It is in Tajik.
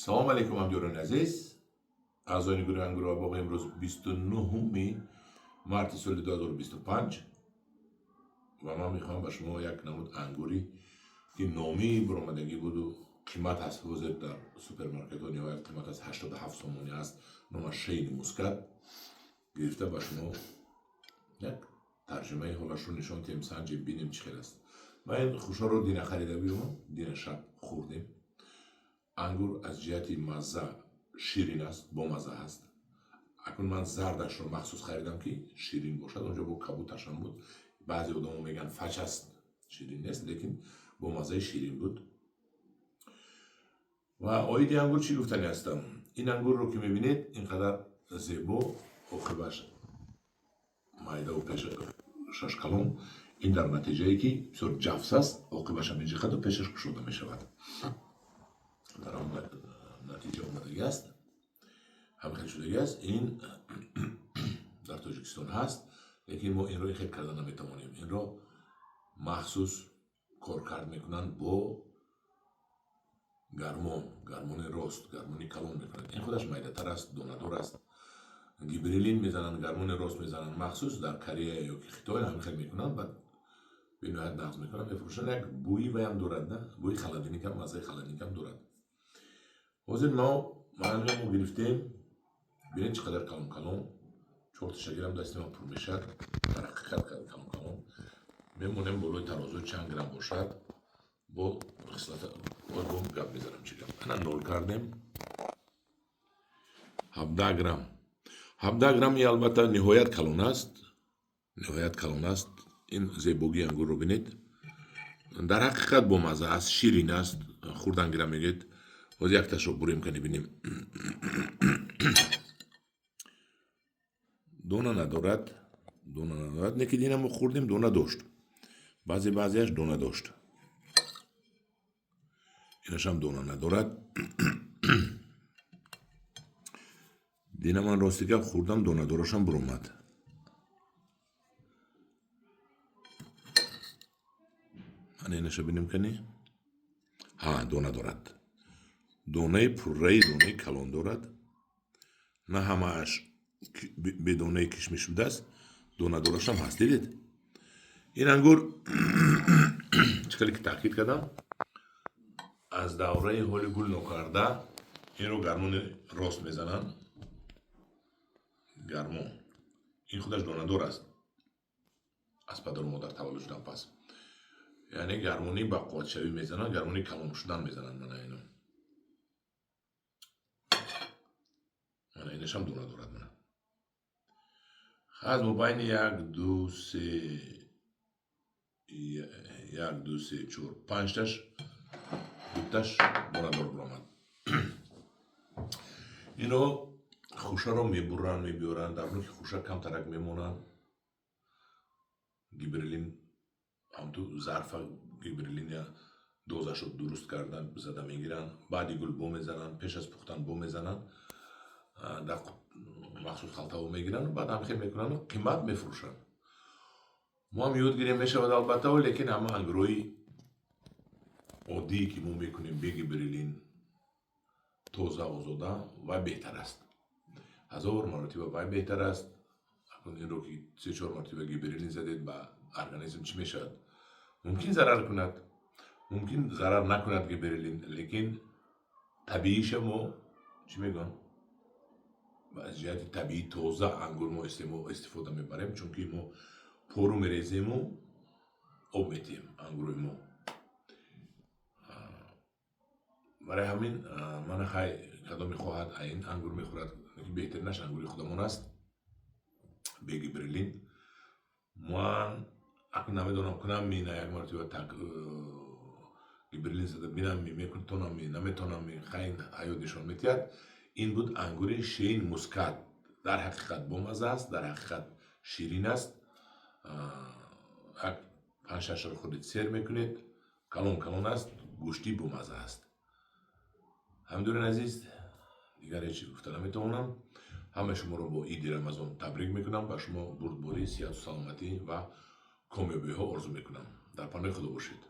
Салом алейкум, ҳамдиёрони азиз, аъзоёни гурӯҳи Ангур ва боғ. Имрӯз 29 марти соли 2025 ва ман мехоҳам ба шумо як намуд ангури, ки номии баромадагӣ буду қимат аст, ҳозир дар супермаркетҳо ниҳоят қимат аст, 87 сомонӣ аст, номаш Шейни Мускат, гирифта ба шумо як тарҷумаи ҳолашро нишон диҳем, санҷем, бинем, чӣ хел аст. Ман ин хушаро дина харида биёмам, дина шаб хӯрдем. Ангур аз ҷиҳати мазза ширин аст, бомазза аст. Акнун ман зардашро махсус харидам, ки ширин бошад. Онҷо бо кабуташам буд. Баъзе одамо мегӯянд, фач аст, ширин нест, лекин бо маззаи ширин буд. Ва оиди ангур чӣ гуфтани ҳастам? Ин ангурро ки мебинед, ин қадар зебо, оқибаш майдаву пешаш калон. Ин дар натиҷае, ки бисёр ҷафс аст, оқибашам инҷиқаду пешаш кушода мешавад, дар он натиҷа омадагӣ аст, ҳамин хел шудагӣ аст. Ин дар Тоҷикистон ҳаст, лекин мо инро ин хел карда наметавонем. Инро махсус коркард мекунанд бо гармон, гармони рост, гармони калон мекунанд. Ин худаш майдатар аст, донадор аст. Гиберелин мезананд, гармони рост мезананд. Махсус дар Корея ё ки Хитой ҳамин хел мекунанд, баъд бениҳоят нағз мекунанд, мефурӯшанд. Як бӯи ваям дорад, на бӯи холодильникам, маззаи холодильникам дорад. Ҳозир мо манро мо гирифтем. Бинед, чӣ қадар калон калон. Чорташа гирам, дасти ман пур мешавад. Дар ҳақиқат калон калон. Мемонем болои тарозу, чанд грамм бошад. Бо хислата боз бо гап мезанам, чӣ гап. Ана, нол кардем, 17 грамм. 17 грамм, албатта, ниҳоят калон аст, ниҳоят калон аст. Ин зебогии ангурро бинед. Дар ҳақиқат бомазза аст, ширин аст. Хӯрдан гирам, мегӯед. Ҳозир якташро бурем, кани, бинем. Дона надорад, дона надорад. Не ки дина мо хӯрдем, дона дошт. Баъзе баъзеаш дона дошт. Инашам дона надорад. Дина ман, рости гап, хӯрдам, донадорашам буромад. Ана, инаша бинем, кани. Ҳа, дона дорад, донаи пурраи, донаи калон дорад. На ҳамааш бедонаи кишмиш будааст, донадорашам ҳаст. Дидед, ин ангур, чӣ хеле ки таъкид кардам, аз давраи ҳоли гул нокарда инро гармони рост мезананд. Гармон. Ин худаш донадор аст, аз падару модар таваллуд шудан пас, яъне гармонии бақувватшавӣ мезананд, гармони калон шудан мезананд. Мана ино, мана инашам дона дорад. Мана, аз мобайни як, ду, се, як, ду, се, чор, панҷташ дуташ донадор баромад. Ино хушаро мебуранд, мебиёранд, дар нуки хуша камтарак мемонанд. Гиберелин ҳамту зарфа, гиберелиня дозашро дуруст кардан зада мегиранд. Баъди гул бо мезананд, пеш аз пухтан бо мезананд, дар махсус халтаво мегиранд, баъд ҳамхел мекунанд, қимат мефурӯшанд. Мо ҳам ёд гирем, мешавад, албатта, лекин ҳама ангурҳои оддие, ки мо мекунем бе гиберелин, тоза, озода, вай беҳтар аст, ҳазор маротиба вай беҳтар аст. Акнун инро ки се чор маротиба гиберелин задед, ба организм чӣ мешавад? Мумкин зарар кунад, мумкин зарар накунад гиберелин, лекин табииша мо чӣ мегӯям, аз ҷиҳати табиӣ тоза ангур мо истифода мебарем, чунки мо пору мерезему об метиҳем ангурои мо. Барои ҳамин, мана, хай, кадом мехоҳад, ин ангур мехӯрад. Беҳтаринаш ангури худамон аст бе гиберелин. Ман акнун намедонам, кунам ми на, як маротиба так гиберелин зада бинам, ми метонам, ми наметонам, ми. Хай, ҳаёт нишон метиҳад. Ин буд ангури Шейн Мускат. Дар ҳақиқат бомазза аст, дар ҳақиқат ширин аст. Як панҷ шашро худет сер мекунед. Калон калон аст, гӯштӣ бомазза аст. Ҳамдиёрони азиз, дигар ҳеҷ чиз гуфта наметавонам. Ҳамаи шуморо бо иди Рамазон табрик мекунам, ба шумо бурдборӣ, сиҳату саломатӣ ва комёбиҳо орзу мекунам. Дар паноҳи Худо бошед.